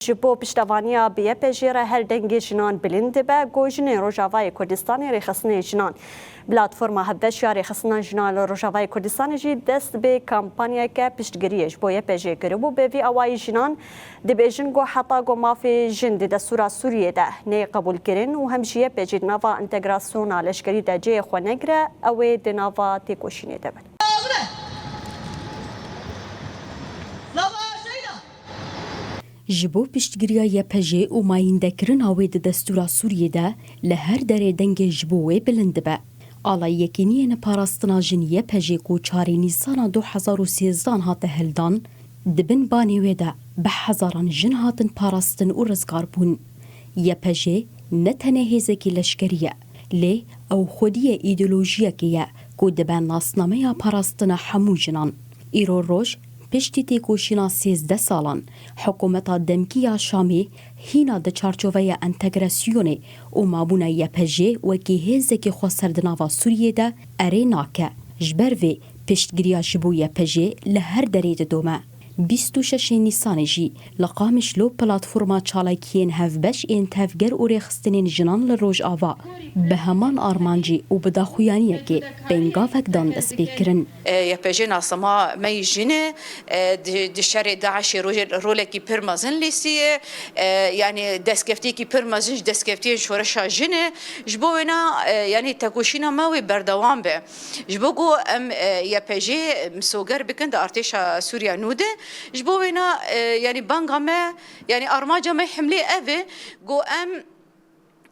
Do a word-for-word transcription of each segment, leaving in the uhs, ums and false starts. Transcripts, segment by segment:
Ji bo piştevaniya bi Y P J re her dengê jinan bilind dibe, ku jinên Rojavayê Kurdistanê rêxistinên jinan. Platforma Hevbeş ya Rêxistina Jinan li Rojavayê Kurdistanê jî dest bi kampanyeke piştgiriyê ji bo Y P J kiribû. Bi vî awayî jinan dibêjin ku heta ku mafê jin di destûra Sûriyê de neyê qebûlkirin û hem jî Y P J di nava entegrasyona leşkerî de cihê xwe negire, ew ê di nava têkoşînê de bin. Ji bo piştgiriya Y P J û mayîndekirina wê di destûra Sûriyê de li her derê dengê ji bo wê bilind dibe. Alay Yekîniyên Parastina Jin Y P J ku çarê Nîsana du hezar û sêzdehan hate hildan, di bin banê wê de bi hezaran jin hatin parastin û rizgar bûn. Y P J ne tenê hêzekî leşkerî ye, lê ew xwedî ye îdeolojiyekê ye ku dibe nasnameya parastina hemû jinan. Îro roj, piştî têkoşîna sêzdeh salan, hikûmeta demkî ya Şamê hîna di çarçoveya entegrasyonê û mabûna Y P J wekî hêzekî xweser di nava Sûriyê de erê nake. Ji ber vê piştgiriya ji bo Y P J li her derê didome. Bîst û şeş Nîsanê jî li Qamişlo platforma çalakiyên hevbeş ên tevger û rêxistinên jinan li Rojava bi heman armancî û bi daxuyaniyekê pêngavek dan destpêkirin. E, Y P J nasnama me yî jin e, e, di, di şerê DAIŞê rojê-, rolekî pir mezin lîstiye, e, yanî destkeftiyekî pir mezin ji destkeftiyên şoreşa jin e. Ji bo wêna, e, yanî tekoşîna me wê berdewam be. Ji bo ku em, e, Y P J misoger bikin di artêşa Sûriya nû de, ji bo wêna, e, yanî banga me, yanî armanca me himlê ev e ku em,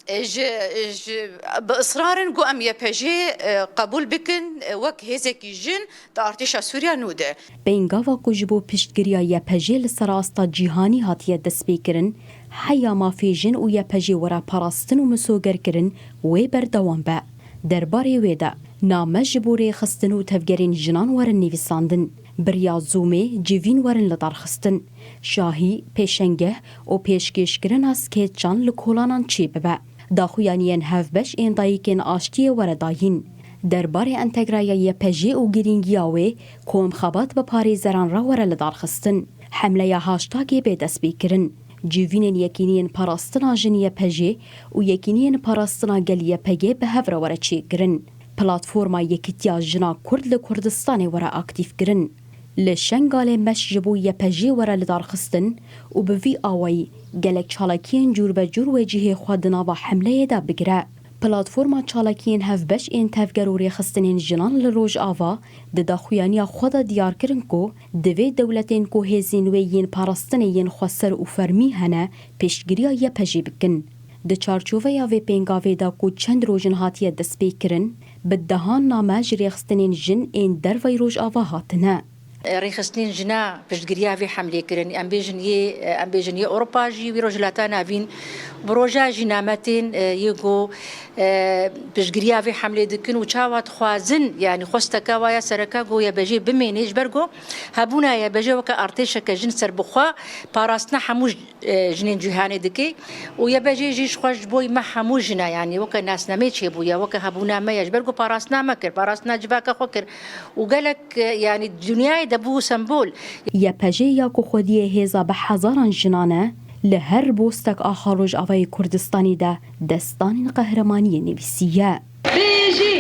e, ji, ji, bi israr in ku em Y P J, e, qebûl bikin, e, wek hêzekî jin di artêşa Sûriya nû de. Pêngava ku ji bo piştgiriya Y P J li ser asta cîhanî hatiye destpêkirin, heya mafê jin û Y P J were parastin û misogerkirin wê berdewam be. Derbarê wê de name ji bo rêxistin û tevgerên jinan werin nivîsandin. Bi riya Zoomê civîn werin lidarxistin. Şahî, pêşengeh û pêşkêşkirina skêçan li kolanan çêbibe. Daxuyaniyên hevbeş ên dayikên aştiyê were dayîn. Derbarê entegraya Y P J û girîngiya wê ku em xebat bi parêzeran re were lidarxistin. Hemleya haştagê bê destpêkirin. Civînên Yekîniyên Parastina Jin Y P J û Yekîniyên Parastina Gel Y P G bi hev re were çêkirin. Platforma Yekîtiya Jina Kurd li Kurdistanê were aktîfkirin. Li Şengalê meş ji bo Y P J were lidarxistin û bi vî awayî gelek çalakiyên cûrbecûr wê cihê xwe di nava hemleyê de bigire. Platforma Çalakiyên Hevbeş ên Tevger û Rêxistinên Jinan li Rojava di daxuyaniya xwe de diyar kirin ku divê dewletên ku hêzên wê yên parastinê yên xweser û fermî hene, piştgiriya Y P J bikin. Di çarçoveya vê pêngavê de ku çend roj in hatiye destpêkirin, bi dehan name ji rêxistinên jin ên derveyî Rojava hatine. Rêxistinên jina piştgiriya vê hemlê kirin. Em bêjin yê, em bêjin yê Ewropa jî, wî Rojhilata Navîn, bi roja jî name tên, e, yê ku, e, piştgiriya vê hemlê dikin û çawa dixwazin, yanî xwesteka wa ya sereka ku Y P G bimêne, ji ber ku hebûna Y P G weke artêşeke jin serbixwe parastina hemû e, jinên cîhanê dike û Y P G jî ji xwe ji bo me hemû jin e, yanî weke nasnameyê çêbûye, weke hebûna me ye, ji ber ku parastina me kir, parastina civaka xwe kir û gelek, e, yanî dinyayê de bû sembol. Y P G ya ku xwediyê hêza bi hezaran jinan e, li her bostek axa Rojavayê Kurdistanê de destanên qehremaniyê nivîsiye. Bijî!